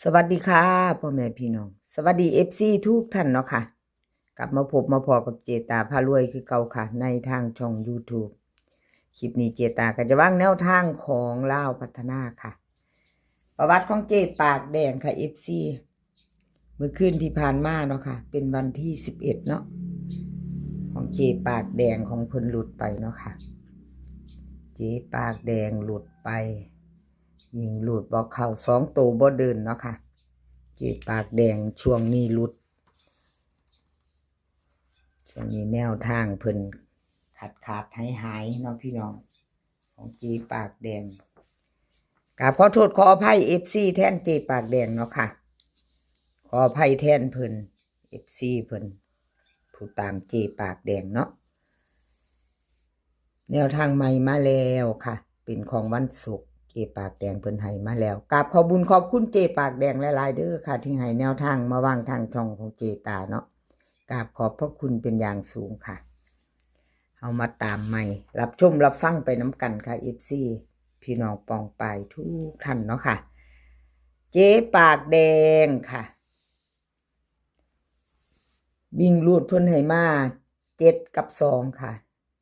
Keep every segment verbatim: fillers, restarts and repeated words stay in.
สวัสดีค่ะ พ่อแม่พี่น้อง สวัสดี เอฟซี ทุกท่านเนาะค่ะ กลับมาพบมาพ้อกับเจตาพารวยคือเก่าค่ะ ในทางช่อง YouTube คลิปนี้เจตาก็จะวางแนวทางของลาวพัฒนาค่ะ ประวัติของเจปากแดงค่ะ เอฟซี เมื่อคืนที่ผ่านมาเนาะค่ะ เป็นวันที่สิบเอ็ดเนาะ ของเจปากแดงของเพิ่นหลุดไปเนาะค่ะ เจปากแดงหลุดไป วิ่งหลุดบ่เข้า สองตัวบ่เดินเนาะค่ะ เจปากแดงช่วงนี้หลุด ช่วงนี้แนวทางเพิ่นขาดขาดหายหายๆเนาะพี่น้อง ของเจปากแดง กราบขอโทษขออภัย เอฟซี แทนเจปากแดงเนาะค่ะ ขออภัยแทนเพิ่น เอฟซี เพิ่น ผู้ตามเจปากแดงเนาะ แนวทางใหม่มาแล้วค่ะ เป็นของวันศุกร์ เจปากแดงเพิ่นให้มาแล้ว กราบขอบบุญขอบคุณเจปากแดงหลายๆเด้อค่ะ ที่ให้แนวทางมาวางทางช่องของเจตาเนาะ กราบขอบพระคุณเป็นอย่างสูงค่ะ เอามาตามใหม่ รับชมรับฟังไปน้ำกันค่ะ เอฟซี พี่น้องปองปายทุกท่านเนาะค่ะ เจปากแดงค่ะ วิ่งหลุดเพิ่นให้มา เจ็ดกับสองค่ะ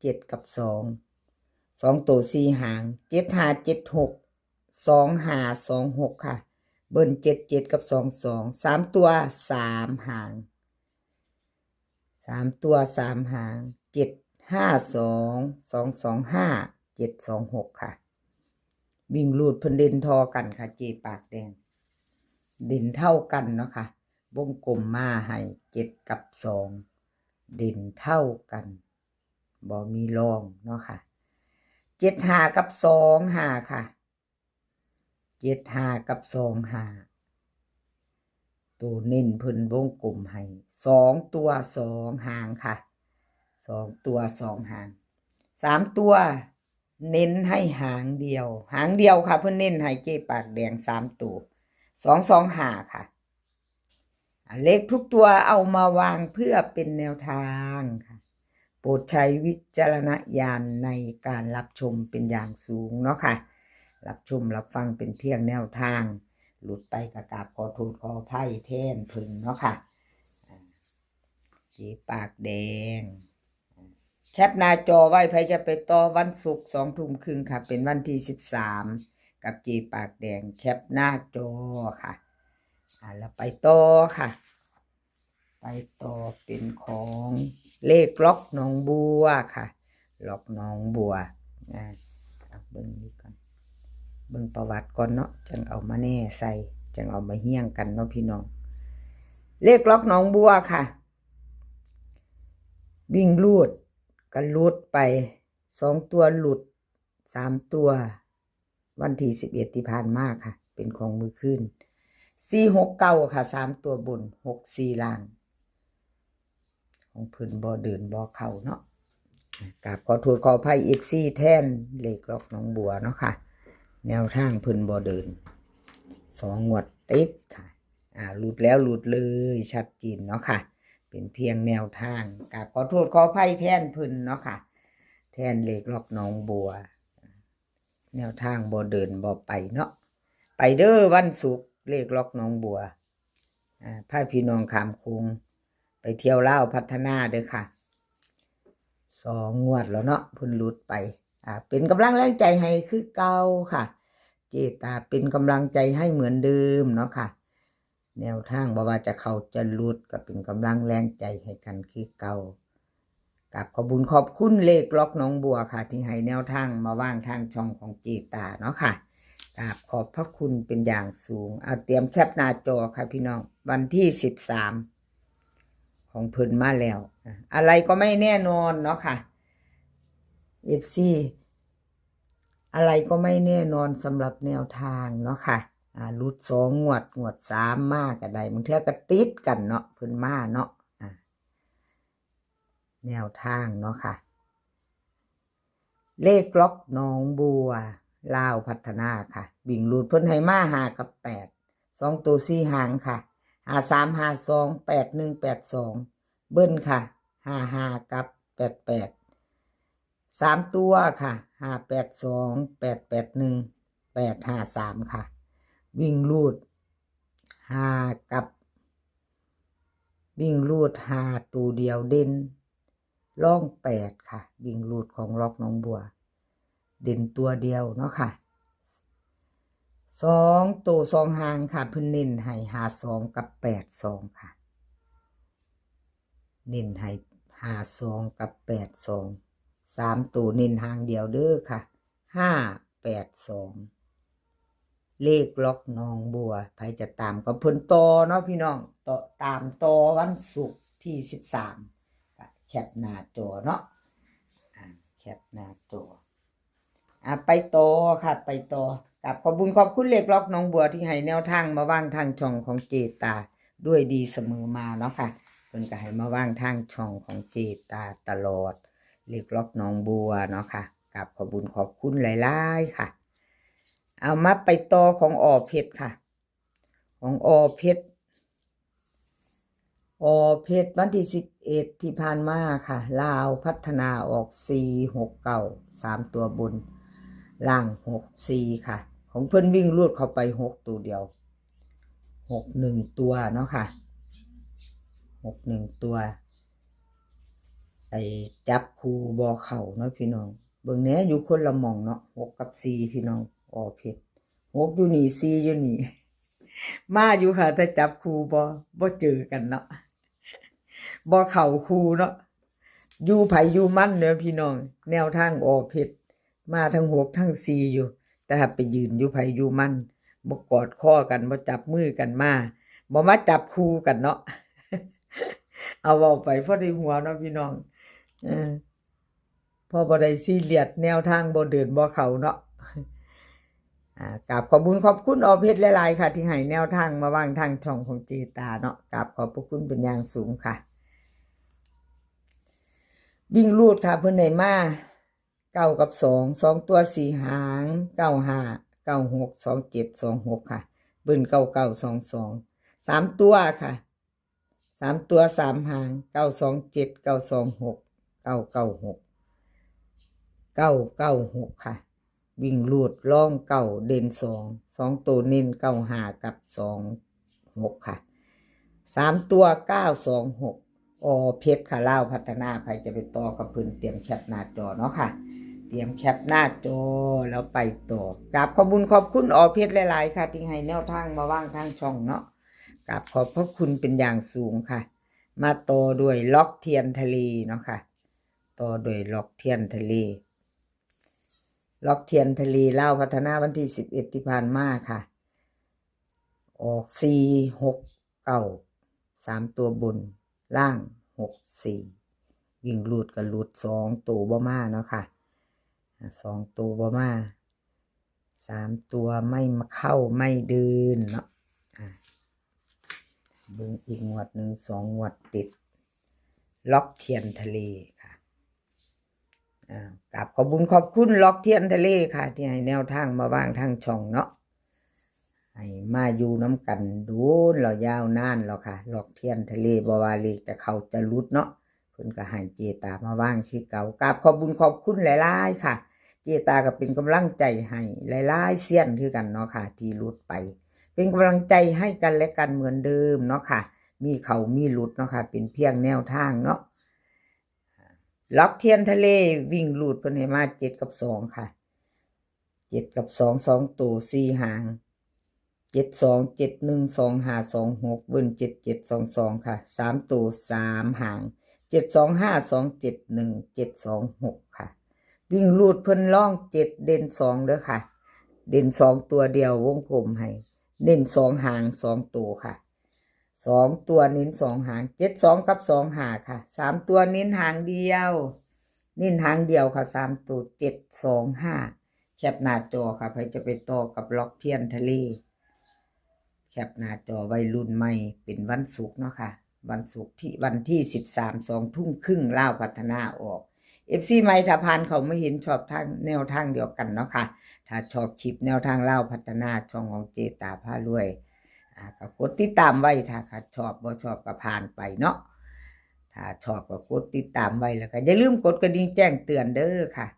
เจ็ดกับสอง สองตัวสี่หาง เจ็ดห้าเจ็ดหก สองห้าสองหกค่ะ เบิ้ลเจ็ดเจ็ดกับสองสอง สามตัวสามหาง สามตัวสามหาง เจ็ดห้าสอง สองสองห้า เจ็ดสองหกค่ะ วิ่งหลุดเพิ่นเด่นท่อกันค่ะ เจปากแดง เด่นเท่ากันเนาะค่ะ วงกลมมาให้ เจ็ดกับสอง เด่นเท่ากัน บ่มีรองเนาะค่ะ เจ็ดห้ากับสองห้าค่ะ เจ็ดห้ากับสองห้า ตัวเน้นเพิ่นวงกลมให้ สองตัวสองหางค่ะ สองตัวสองหาง สามตัวเน้นให้หางเดียว หางเดียวค่ะ เพิ่นเน้นให้เจปากแดงสามตัว สองสองห้าค่ะ อ่ะ เลขทุกตัวเอามาวางเพื่อเป็นแนวทางค่ะ โปรดใช้วิจารณญาณในการรับชมเป็นอย่างสูงเนาะค่ะ รับชมรับฟังเป็นเพียงแนวทาง หลุดไปก็กราบขอโทษขออภัยแทนเพิ่นเนาะค่ะ อ่า เจปากแดง แคปหน้าจอไว้ ไผจะไปต่อวันศุกร์สองทุ่มครึ่งค่ะ เป็นวันที่สิบสาม กับเจปากแดง แคปหน้าจอค่ะ อ่า แล้วไปต่อค่ะ ไปต่อเป็นของเลขล็อกหนองบัวค่ะ ล็อกหนองบัว อ่า เอาเบิ่งนี้ก่อน เบิ่งประวัติก่อนเนาะ จังเอามาแน่ใส่ จังเอามาเฮี้ยงกันเนาะพี่น้อง เลขล็อกหนองบัวค่ะ วิ่งหลุดก็หลุดไป สองตัวหลุด สามตัว วันที่สิบเอ็ดที่ผ่านมาค่ะ เป็นของมื้อคืน สี่หกเก้าค่ะ สามตัวบน หกสี่ล่าง ของเพิ่นบ่เดินบ่เข้าเนาะ กราบขอโทษขออภัย เอฟซี แทนเลขล็อกหนองบัวเนาะค่ะ แนวทางเพิ่นบ่เดิน สองงวดติดค่ะ อ่า หลุดแล้วหลุดเลย ชัดเจนเนาะค่ะ เป็นเพียงแนวทาง กราบขอโทษขออภัยแทนเพิ่นเนาะค่ะ แทนเลขล็อกหนองบัว แนวทางบ่เดินบ่ไปเนาะ ไปเด้อวันศุกร์ เลขล็อกหนองบัว อ่า พาพี่น้องข้ามโขงไปเที่ยวลาวพัฒนาเด้อค่ะ สองงวดแล้วเนาะ เพิ่นหลุดไป อ่า เป็นกำลังแรงใจให้คือเก่าค่ะ เจตาเป็นกำลังใจให้เหมือนเดิมเนาะค่ะ แนวทางบ่ว่าจะเข้าจะหลุดก็เป็นกำลังแรงใจให้กันคือเก่า กราบขอบบุญขอบคุณเลขล็อกหนองบัวค่ะ ที่ให้แนวทางมาวางทางช่องของเจตาเนาะค่ะ กราบขอบพระคุณเป็นอย่างสูง เอาเตรียมแคปหน้าจอค่ะพี่น้อง วันที่สิบสาม ของเพิ่นมาแล้ว อ่ะ อะไรก็ไม่แน่นอนเนาะค่ะ เอฟซี อะไรก็ไม่แน่นอนสำหรับแนวทางเนาะค่ะ อ่า หลุดสองงวด งวดสามมาก็ได้ บางเทื่อก็ติดกันเนาะ เพิ่นมาเนาะ อ่า แนวทางเนาะค่ะ เลขล็อกหนองบัว ลาวพัฒนาค่ะ วิ่งหลุดเพิ่นให้มาห้ากับแปด สองตัวสี่หางค่ะ ห้าสามห้าสอง แปดหนึ่งแปดสอง เบิ้ลค่ะ ห้าห้า กับ แปดแปด สามตัวค่ะ ห้าแปดสอง แปดแปดหนึ่ง แปดห้าสาม ค่ะ วิ่งหลุด ห้ากับ วิ่งรูดห้าตัวเดียวเด่น รองแปดค่ะ วิ่งรูดของล็อกหนองบัว เด่นตัวเดียวเนาะค่ะ สองตัวสองหางค่ะ เพิ่นเน้นให้ห้าสองกับแปดสองค่ะ เน้นให้ห้าสองกับแปดสอง สามตัวเน้นหางเดียวเด้อค่ะ ห้าแปดสอง เลขล็อกหนองบัว ไผจะตามก็เพิ่นต่อเนาะพี่น้อง ต่อ ตามต่อวันศุกร์ที่สิบสาม ก็แคปหน้าจอเนาะ อ่า แคปหน้าจอ อ่ะ ไปต่อค่ะ ไปต่อ กับขอบบุญขอบคุณเลขล็อกหนองบัวที่ให้แนวทางมาวางทางช่องของเจตาด้วยดีเสมอมาเนาะค่ะ เพิ่นก็ให้มาวางทางช่องของเจตาตลอด เลขล็อกหนองบัวเนาะค่ะ กับขอบบุญขอบคุณหลายๆค่ะ เอามาไปต่อของออเพชรค่ะ ของออเพชร ออเพชรวันที่สิบเอ็ดที่ผ่านมาค่ะ ลาวพัฒนาออกสี่หกเก้า สามตัวบน ล่างหกสี่ค่ะ ของเพิ่นวิ่งรูดเข้าไปหกตัวเดียว หกหนึ่งตัวเนาะค่ะ หกหนึ่งตัว ไอ้จับคู่บ่เข้าเนาะพี่น้อง เบิ่งแหน่อยู่คนละหม่องเนาะ หกกับสี่พี่น้อง ออเพชร หกอยู่นี่ สี่อยู่นี่ มาอยู่ค่ะ แต่จับคู่บ่ บ่เจอกันเนาะ บ่เข้าคู่เนาะ อยู่ไผอยู่มันเด้อพี่น้อง แนวทางออเพชร มาทั้งหกทั้งสี่อยู่ แต่ถ้าไปยืนอยู่ไผอยู่มัน บ่กอดคอกัน บ่จับมือกันมา บ่มาจับคู่กันเนาะ เอาเว้าไปพอได้หัวเนาะพี่น้อง เออ พอบ่ได้ซีเรียส แนวทางบ่เดินบ่เข้าเนาะ อ่า กราบขอบบุญขอบคุณออเพชรหลายๆค่ะ ที่ให้แนวทางมาวางทางช่องของเจตาเนาะ กราบขอบพระคุณเป็นอย่างสูงค่ะ วิ่งรูดค่ะ เพิ่นให้มา เก้ากับสอง สองตัวสี่หาง เก้าห้า เก้าหก สองเจ็ด สองหกค่ะ เบิ้ล เก้าเก้า สองสอง สามตัวค่ะ สามตัวสามหาง เก้าสองเจ็ด เก้าสองหก เก้าเก้าหก เก้าเก้าหกค่ะ วิ่งรูดรองเก้า เด่นสอง สองตัวเน้น เก้าห้า กับ สองหกค่ะ สามตัว เก้าสองหก ออเพชรค่ะ ลาวพัฒนา ไผจะไปต่อกับเพิ่น เตรียมแคปหน้าจอเนาะค่ะ เตรียมแคปหน้าจอแล้วไปต่อ กราบขอบบุญขอบคุณออเพชรหลายๆค่ะ ที่ให้แนวทางมาวางทางช่องเนาะ กราบขอบพระคุณเป็นอย่างสูงค่ะ มาต่อด้วยล็อกเทียนทะเลเนาะค่ะ ต่อด้วยล็อกเทียนทะเล ล็อกเทียนทะเล ลาวพัฒนาวันที่สิบเอ็ดที่ผ่านมาค่ะ ออกสี่หกเก้า สามตัวบน ล่างหกสี่ วิ่งรูดก็รูดสองตัวบ่มาเนาะค่ะ อ่า สองตัวบ่มา สามตัวไม่มาเข้าไม่เดินเนาะ อ่า เบิ่งอีกงวดหนึ่ง สองงวดติด ล็อกเทียนทะเลค่ะ อ่า กราบขอบบุญขอบคุณล็อกเทียนทะเลค่ะ ที่ให้แนวทางมาวางทางช่องเนาะ ให้มาอยู่นำกันโดนแล้วยาวนานแล้วค่ะ ล็อกเทียนทะเล บ่ว่าเลขจะเข้าจะหลุดเนาะ เพิ่นก็ให้เจตามาวางคือเก่า กราบขอบบุญขอบคุณหลายๆค่ะ เจตาก็เป็นกำลังใจให้หลายๆเซียนคือกันเนาะค่ะ ที่หลุดไป เป็นกำลังใจให้กันและกันเหมือนเดิมเนาะค่ะ มีเข้ามีหลุดเนาะค่ะ เป็นเพียงแนวทางเนาะ ล็อกเทียนทะเล วิ่งรูดเพิ่นให้มาเจ็ดกับสองค่ะ เจ็ดกับสอง สองตัวสี่หาง เจ็ดสอง เจ็ดหนึ่ง สองห้า สองหก เบิ้ล เจ็ดเจ็ด สองสองค่ะ สามตัวสามหาง เจ็ดสองห้า สองเจ็ดหนึ่ง เจ็ดสองหกค่ะ วิ่งรูดเพิ่นรองเจ็ด เด่นสองเด้อค่ะ เด่นสองตัวเดียว วงกลมให้ เน้นสองหาง สองตัวค่ะ สองตัวเน้นสองหาง เจ็ดสอง กับ สองห้าค่ะ สามตัวเน้นหางเดียว เน้นหางเดียวค่ะ สามตัว เจ็ดสองห้า แคปหน้าจอค่ะ ไผจะไปต่อกับล็อกเทียนทะเล แคปหน้าจอไว้ รุ่นใหม่ เป็นวันศุกร์เนาะค่ะ วันศุกร์ที่ วันที่สิบสาม สองทุ่มครึ่ง ลาวพัฒนาออก เอฟซี ใหม่ถ้าผ่านเข้ามาเห็นชอบทางแนวทางเดียวกันเนาะค่ะ ถ้าชอบคลิปแนวทางลาวพัฒนา ช่องของเจตาพารวย อ่า ก็กดติดตามไว้ ถ้าชอบ บ่ชอบก็ผ่านไปเนาะ ถ้าชอบก็กดติดตามไว้ แล้วก็อย่าลืมกดกระดิ่งแจ้งเตือนเด้อค่ะ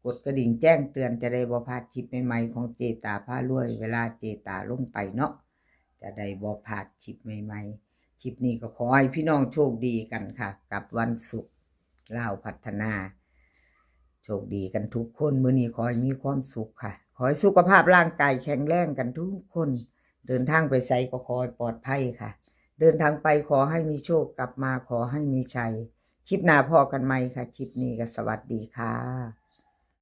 กดกระดิ่งแจ้งเตือนจะได้บ่พลาดคลิปใหม่ๆของเจตาพารวย เวลาเจตาลงไปเนาะ จะได้บ่พลาดคลิปใหม่ๆ คลิปนี้ก็ขอให้พี่น้องโชคดีกันค่ะ กับวันศุกร์ลาวพัฒนา โชคดีกันทุกคน มื้อนี้ขอให้มีความสุขค่ะ ขอให้สุขภาพร่างกายแข็งแรงกันทุกคน เดินทางไปไสก็ขอให้ปลอดภัยค่ะ เดินทางไปขอให้มีโชค กลับมาขอให้มีชัย คลิปหน้าพ้อกันใหม่ค่ะ คลิปนี้ก็สวัสดีค่ะ